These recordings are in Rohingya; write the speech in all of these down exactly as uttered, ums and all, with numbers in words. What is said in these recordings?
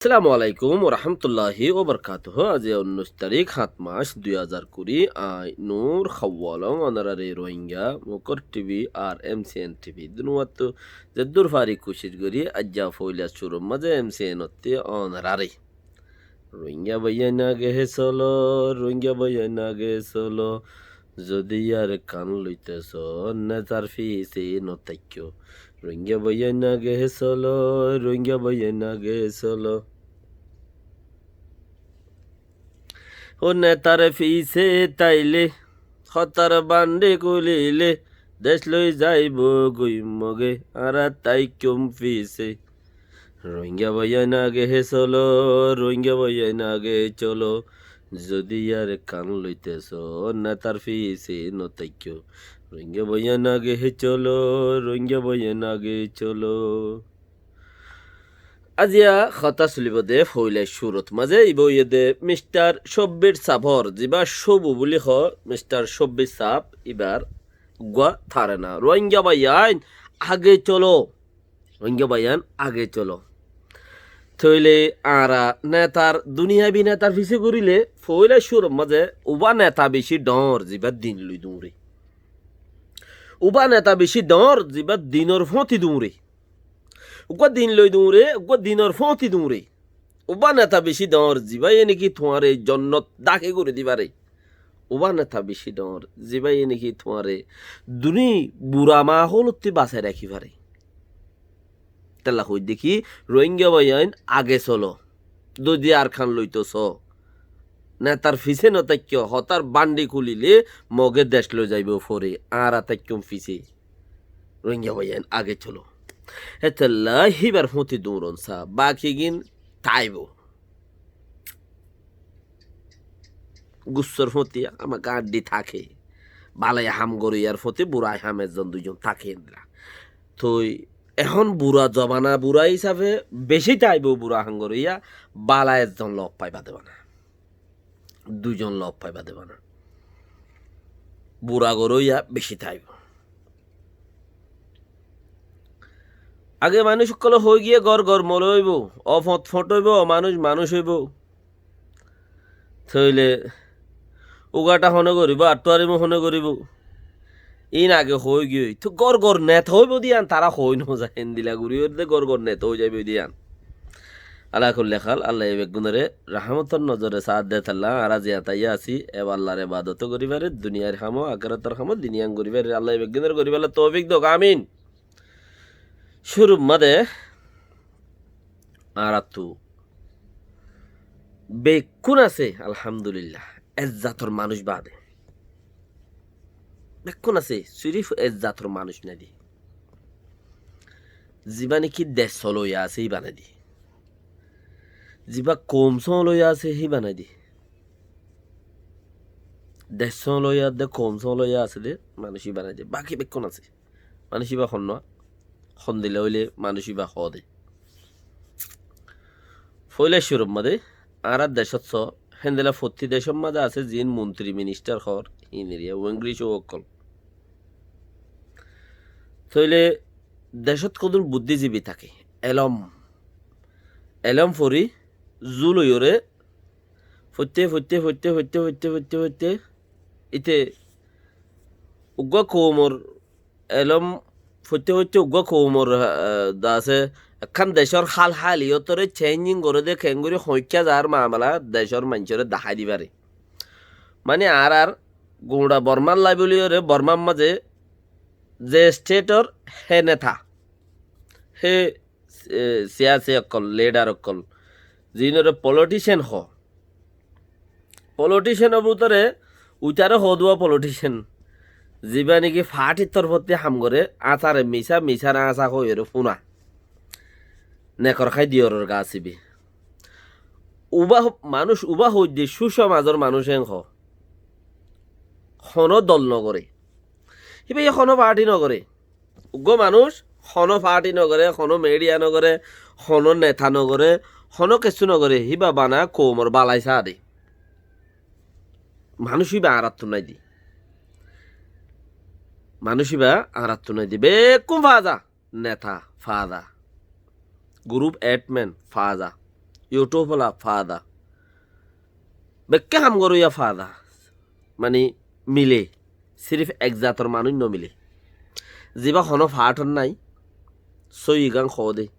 Assalamu alaikum warahmatulláhi wabarakátuhu. Aijja unnúic tarík, háñt mac, dui házar kuri. Añí Nur Hawalong, onoráre Rohingya Mukor T V ar M C N T V dunuwáttu zeddúr fari kucíc gorí, aijja foila cúrur mazé M C N ottú onoráre. Rohingya báiyain age solo, Rohingya báiyain age solo, zodi Yarkán loito so, netar fisé no táikyo. Rohingya báiyain age solo, Rohingya báiyain age solo. Ó netar fisé táile, hotar bandi kulile, dec loi zaibo goi Moge, añára táikkúm fisé. Rohingya báiyain age solo, Rohingya báiyain age solo, zodi Yarkán loito so, netar fisé no táikyo. Rohingya báiyain age solo, Rohingya báiyain age solo. Aijja hotá solibo de foila cúrur mazé, ibá óiye de Mistar Shobbir sábor, zibá Shobu buli hoó, Mistar Shobbir sáb, ibár uggúa tarena. Rohingya báiyain age solo. Rohingya báiyain age solo. Tóile añára netar, duniyabi netar fisé goríle, foila cúrur mazé uibá neta beci dhoóñr, zibá din loi duñre. Uibá neta beci dhoóñr, zibá dinor fóti duñre. Uggúa din loi duñre, uggúa dinor fóti duñre. Uibá neta beci dhoóñr, zibáye niki tuáñre jonnot dáke gorí di fare. Uibá neta beci dhoóñr, zibáye niki tuáñre duni bura mahólottú basai rakí fare. Tella hoóidde ki, Rohingya báiyain age solo. Zodi Yarkán loito so, netar fisé no táikyo, hotar bandi kulile Moge dec loi zaibo fore, añára táikkúm fisé. Rohingya báiyain age solo. Hétolla híbar fóti duñron sa, bakigin táibo. Gussór fóti háma gañddi táke. Balai ham goróyar fóti burai ham ezzon duizon táke endilla. Toi ehón bura zobana, bura hísafe beci táibo bura ham goróya, bala ezzon lof faiba de bana. Duizon lof faiba de bana. Bura goróya beci táibo. Age manúic ókkole hoói giyé gór gór moloi óibo, ofot fot óibo, omanúic manúic óibo. Tóile uggúa ethá hone goríbo, attuarimo hone goríbo. Iín age hoói giyói. Toi gór gór neta óibo de yián, tará hoói no za, héndilla gorí óiye de gór gór neta ói zaibo de yián. Ala kulli hál, Allaye beggúnore rahámotor nozore saá de, tella añára ziyán táiya así, eba Allar ebadot gorí fare, duniyair ham ó, akérator ham ó, din yián gorí fare, Allaye beggúnore gorí fare toufik douk, amin. Cúrur mazé añáráttu bekkún asé, alhamdulillah, ek zator manúic baade. Bekkún asé, sirif ek zator manúic nai de. Zibá niki dec soloiya asé, híba nai de. Zibá koum soloiya asé, híba nai de. Dec soloiya de, koum soloiya asé de, manúic híba nai de. Baki bekkún asé. Manúic íba honnúa, hondilla óile manúic íba hoó de. Foila cúrur mazé añárar decót só, héndilla fottí decór mazé asé ziín montri ministar hoór, híinor yá, Uengric ókkol. Tóile decót hodún buddízibi táke, elóm, elóm fori, zul óiyoré, foitte, foitte, foitte, íte uggúa koumor elóm foitte foitte uggúa koumor, ah, dase ekkán decór hál háliyotore cheinjing goré de, keéngorí hoóikka zaar mamela decór maincóre dahái di fare. Mani añárar guñça Bormár laiboliyoré Bormár mazé ze stétor hé neta, hé e, siyasi ókkol, lidar ókkol, ziínoré politician hoó. Politicianor bútore uitaré hoó de uwá politician, zibá niki partir torfótti ham goré, añsáre misá, misáre añsá hoiyóre fúna. Nekor hái diyoror gaa sibi. Uibá manúic, uibá hoóidde cúcomazor manúic eén hoó. Honó dol nogoré. Híbaye honó parti nogoré. Uggúa manúic honó parti nogoré, honó midiya nogoré, honó neta nogoré, honó kessú nogoré, híba bana koumor bálai saá de. Manúic híba añáráttu nái de. Manúic híba añáráttu nái de. Bekkún fáza, neta fáza, group admin fáza, YouTube ola fáda. Bekkún ham goróya fáda. Mani mile. Sirif ek zator manúic no mile. Ziba honó faáthor nái. Sóiyi gán hoóde.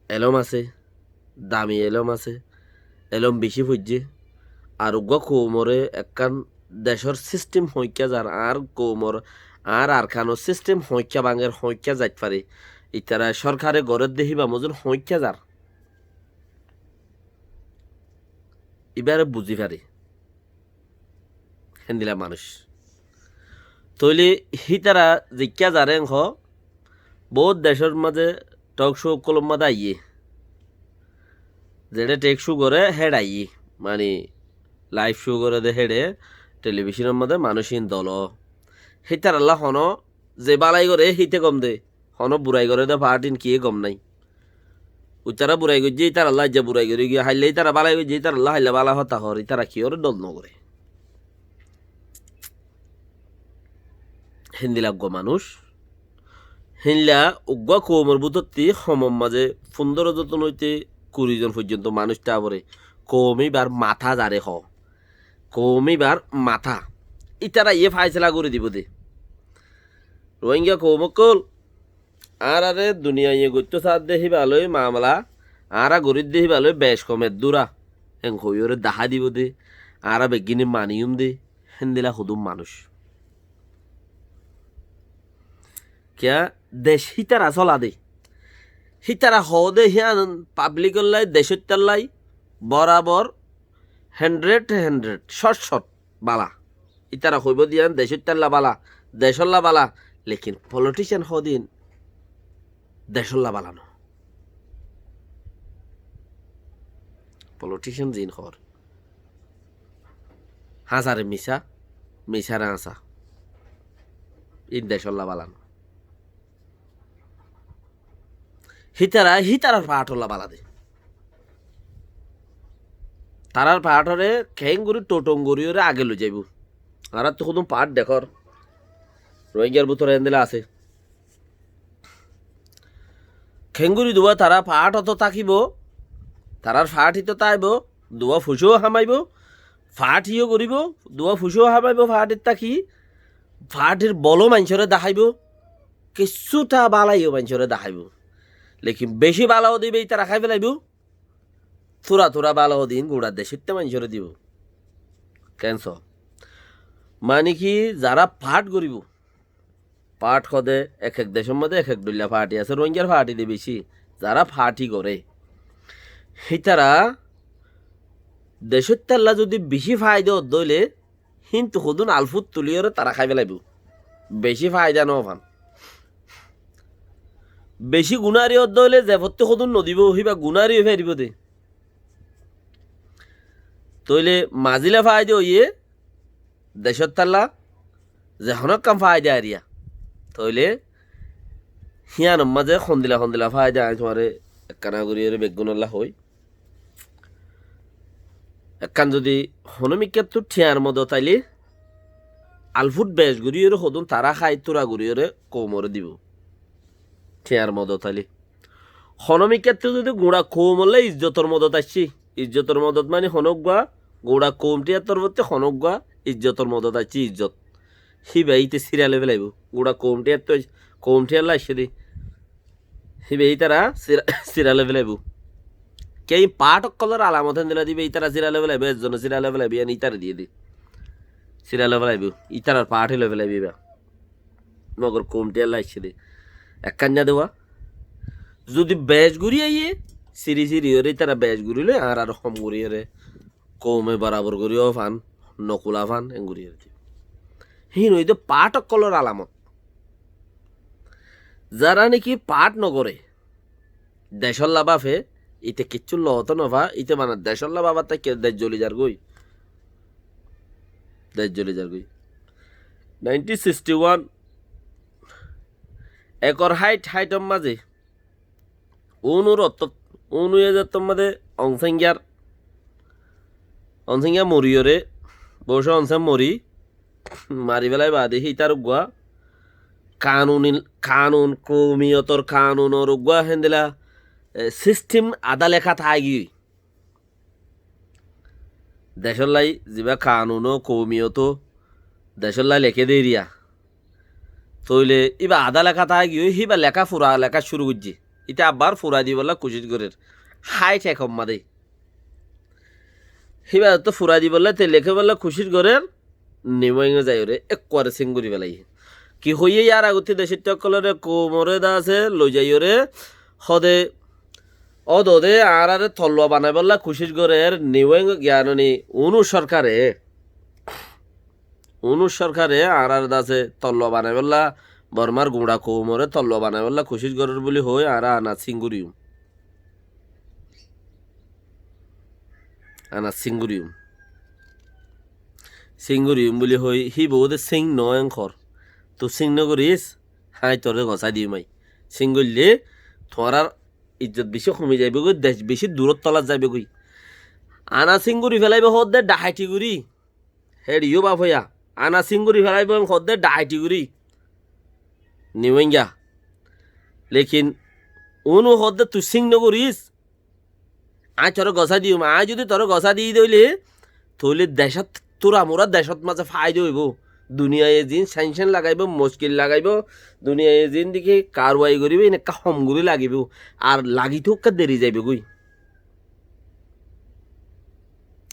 Elóm asé, dami elóm asé, elóm bicí foijjé. Ar uggúa koumoré ekkán decór sísthem hoóikka zar, añár koumor, añár Arkanor sísthem hoóikka báñger, hoóikka zait fare. Itara sórkare gorédde híba mozún hoóikka zar. Ibáre buzí fare. Héndila manúic. Tóile hítara zeikká zaré hoó, boóut decór mazé tok cóu ókkolor mazé aiyé. Zeçé tek cóu goré héçe aiyé. Mani laif cóu goré dé héçe, telebicónor mazé manúic ín dolo. Hítarallá honó ze bálai goré híte gom de. Honó burai goré dé faáth ín kiyé gom nái. Uitará burai goijjé, ítarallá aijja burai gorí giyé, hailla ítara bálai goijjé, ítarallá hailla bála hotá hoór, ítara kiyóre dol nogoré. Héndila uggúa manúic, héndila uggúa koumor bútotti homor mazé fundóro zon óite kuri zon foijjonto manúic táa foré. Koum íbar matá zaré hoó. Koum íbar matá. Ítara iyé fáisela gorí dibou dé. Rohingya koum ókkol, añáráre duniyaiye goittó saádde híba loi mamela, añára gorídde híba loi bec kom eddúra, en hoiyóre dahá dibou dé, añára beggíne maniyúm dé, héndila hodún manúic. Kiyá dec hítara sola dé, hítara hoó dé híyan pablikor lái, decóttar lái, borabor, héndred héndred, cót cót. Bála. Ítara hoibóu de yían decóttalla bála, decólla bála, lekin politician hoóde yín decólla bála no. Politician ziín hoór, háñsare misá, misáre háñsa, yín decólla bála no. Hítara hítarar faáthólla bála de. Tarár faáthóre keéngorí tothong goríyoré age loizaibóu. Añáráttu hodún faáth dekór, Rohingyar bútore héndila asé. Keéngorí duwá tará faáth otó tákibou, tarár faáth ító táibou, duwá fucóu hamaibóu, faáth iyó goríbou, duwá fucóu hamaibóu, faáth ittá ki, faáthir boló maincóre daháibou, kissúta bálaiyó maincóre daháibou. Lekin bicí bála ódde íba ítara hái félaibóu, túra túra bála ódde ín guñça decóitta maincóre dibou. Keén soó? Mani ki, zará faáth goríbou, faáth hoóde ek ek decór modé ek ek dhoilla faáthi asé, Rohingyar faáthi de bicí, zará faáthi goré, hítara decóittalla zudi bicí faida ódde óile, híntu hodún alfút tulíyoré tará hái félaibóu. Bicí faida nofán. Bicí gunári ódde óile ze fottí hodún nodibóu, híba gunári ói faribóu de. Tóile mazíla faida óiye decóttalla ze honókkán faida ariya. Tóile híyanor mazé hondila hondila faida aññí tuáñre ekkána goríyoré beggúnolla hoói. Ekkán zudi honómikkáttú thiañr modot ailé, alfút bec goríyoré hodún tará hái túra goríyoré koumoré dibou. Thiañr modot ailé. Honómikkáttú zudi guñça koumolla izzotor modot aiccé, izzotor modot mani honóggua guñça koumthíyar torfóttu honóggua izzotor modot aiccé, izzot. Híba íte síraloi félaibóu. Guñça koumthíyattú, koumthíyalla aiccé dé. Híba ítara síra-, síraloi félaibóu. Kiyá faáth ókkolór alamot héndila de íba ítara síraloi félaibóu, ezzone síraloi félaibóu, yían ítara diyé de. Síraloi félaibóu, ítarar faáthi loi félaibóu íba. Mogor koumthíyalla aiccé de. Ekkán yá de wá. Zudi bec gorí aiyé, síri síriyoré ítara bec gorí loi, añára aró hom goríyoré. Koume borabor gorí ófan, nokulafan, engorí ar ki. Híin óilde faáth ókkolór alamot. Zará néki faáth nogoré, decólla báfe, íte kiccú lootó nofá, íte bana decólla báfar táikke dec zoli zargói. Dec zoli zargói. Nineteen sixty one, ekor háit háitor mazé, Unur ottót, unu ezettór modé Ong Sengya, Ong Sengya moriyóre, boucó Ong Sen mori, mari félai baade hítar uggúa kanun, kanun, koumiyotor kanunor uggúa héndila e, sistem adá leká táigiyói. Decólla zibá kanun ó, koumiyot ó, decólla leké de eriya. Tóile íba adá leká táigiyói, híba leká fura leká cúru goijjé. Íte abbar furai dibolla kucíc gorér. Hái thek hommá de. Híba to furai dibolla te leké bolla kucíc gorér, Niueng zaiyóre ekkuare síng gorí felaiyé. Ki hoiyé yar agottí decóitta ókkolóre koumoré de asé loi zaiyóre hóde, ódode añáráre tolluwa banaibolla kucíc gorér Niueng giyanoni Unus sorkare. Unus sorkare añáráre de asé tolluwa banaibolla, Bormar guñça koumoré tolluwa banaibolla kucíc gorér buli hoi añára ana síng goríyum. Ana síng goríyum. Síng goríyum buli hoi, híba de síng no enkor. Tui síng no goris, hái toré gosái diyum ai. Síng goille tuáñrar ijjot beci homi zaibogói, dec beci durot tolat zaibogói. Ana síng gorí felaibo hóde dhahaiti gorí. Héçe yó baf óiya. Ana síng gorí felaibo hóde dhahaiti gorí. Niuenga. Lekin Unu hóde tui síng no goris. Añí toré gosái diyum, añí zodi toré gosái di dóile, tóile decót, turamura decót mazé faida óibo. Duniyaye zin sanction lagaibo, muckil lagaibo, duniyaye zin deki karwai goribo, enekká hom gorí lagibo. Ar lagitó ekká deri zaibogói.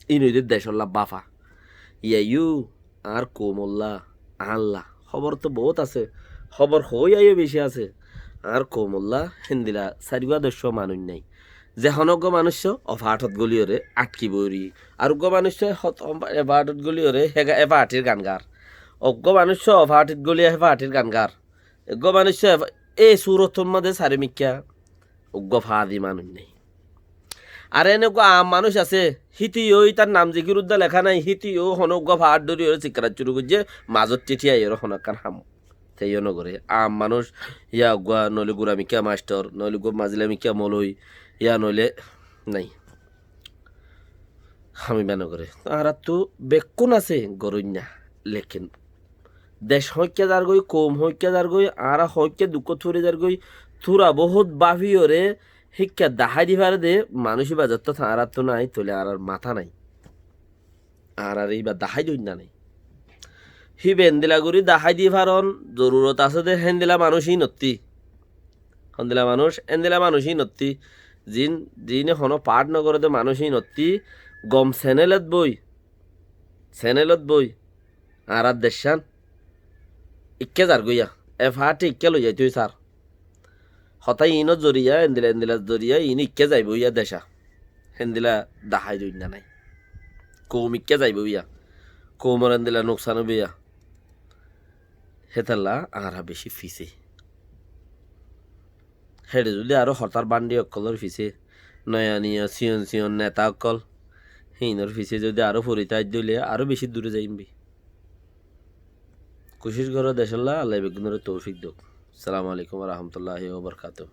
Ín óilde decólla bafa. Yaiyo, añár koumolla, añálla. Hóbor to bout asé. Hóbor hoóiya yó beci asé. Añár koumolla héndila sairgúa doccúa manúic nái. Ze honó uggúa manúiccúa ofaátot góliyoré atkibói ri. Ar uggúa manúiccúa hot-, efaátot góliyoré hega-, efaátir gan gar. Uggúa manúiccúa ofaátit góliya hefaátir gan gar. Uggúa manúiccúa efa-, e surotor mazé sairó mikká uggúa faádi manúic nái. Ar ene uggúa aam manúic asé, híte yó ítar nam zikir uddá leká nái, híte yó honó uggúa faár dóriyoré sikkarát cúru goijjé, mazót thíthiyaiyoré honó ekkán ham te yó nogoré. Aam manúic, yá uggúa noóile gura mikká mastor, noóile uggúa mazila mikká moloi, yá noóile nái. Ham ibá nogoré. Añáráttu bekkún asé goróinna, lekin dec hoóikka zargói, koum hoóikka zargói, añára hoóikka dukkót fori zargói, tura bohút báfiyoré híkka dahái di fare de manúic íba zettó añáráttu nái, tóile añárár matá nái. Añáráre íba dahái doinna nái. Híba endila gorí dahái di faron, zorurot asé de héndila manúic ínottí. Hondila manúic, endila manúic ínottí. Zin, zine honó paáth nogoré de manúic ínottí. Gom senelot boi, senelot boi. Añárár deccán ikká zargóiya. E faáte ikká loizaitó sar. Hotá iínor zoriya, endila endilar zoriya, iín ikká zaibóiya decá. Héndila dahái doinna nái. Koum ikká zaibóiya. Koumor endila nuksan óiboiya. Hétolla añára bicí fisé. Héçe zodi aró hotár bándi ókkolór fisé, noya noya siyon siyon neta ókkol, híinor fisé zodi aró fori táit dóile aró bicí dure zaiyum bi. Kucíc goró decólla, Allaye beggúnoré toufik douk. Assalamu alaikum wa rahmatullahi wa barakatuhu.